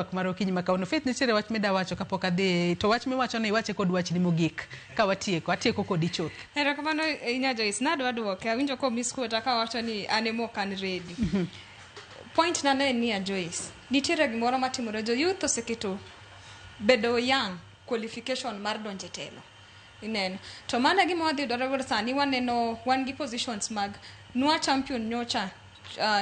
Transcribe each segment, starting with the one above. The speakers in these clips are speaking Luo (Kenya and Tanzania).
Twak mar okinyi ma kawuono. Faith, nitiere wach mida wacho kapok adhi to wach miwacho ni iwache kod wachni mogik ka watieko. Atieko kodi chuth. Erokamano ahinya Joyce. Nadwa duoke. Awinjo ko misquote ka wacho ni an ema ok an ready. Point na ne en niya Joyce, nitiere gimoro matimore. Jo youth oseketo bedo young qualification mar donjo e telo. Ineno. To mano e gima wadhi yudore sani waneno wan gi positions mag nwa champion nyocha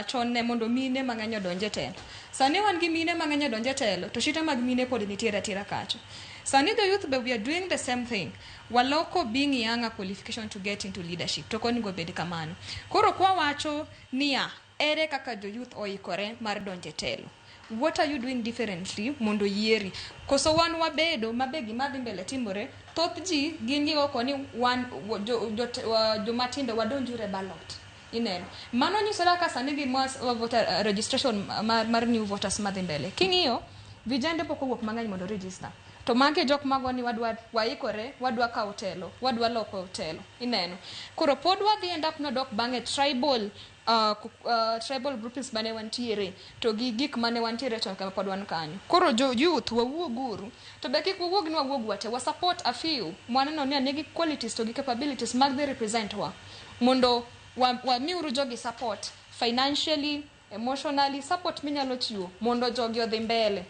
chon ne mondo mine mang'eny odonj e telo. Sani wan gi mine mang'eny odonj e telo to shite mag mine pod nitiere atira kacha. Sani the youth be we are doing the same thing. Waloko being young a qualification to get into leadership. To ok onego bed kamano. Koro kwa wacho niya, ere kaka jo youth oikore mar donjo e telo? What are you doing differently mondo yieri? Koso wan wabedo mabe gima dhi mbele timore, thoth ji gin gigo ni wan jomatindo wadonjuru e ballot. Ineno. Mano nyiso kaka sani gi mass voter registration mar new voters madhi mbele. King'iyo, vijende pok owuok mang'eny mondo register. To magi e jok mago ni wadwa waikore, wadwa kawo telo, wadwa loko telo. Ineno. Koro pod wadhi end up nodok bang'e tribal groupings mane wantiere to gi gik mane wantiere chon kama pod wan kanyo. Koro jo youth wawuog uru. To be kik wawuog ni wawuog wate, wa support a few mwaneno ni nigi qualities to gi capabilities mag dhi represent wa. Mondo wamiuru jogi support financially, emotionally, support minyalo chiwo mondo jogi odhi mbele.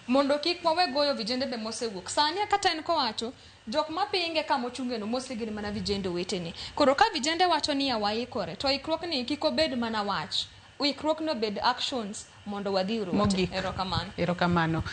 Mondo kik wawe goyo vijende be mosewuok. Sani kata en kowacho, jok mapinge kamochunge no mostly gin mana vijende wetene. Koro ka vijende wacho ni waikore, to ikruok ni kik obed mana wach. Ikruok no obed actions mondo wadhi uru. Mogik. Erokamano. Erokamano.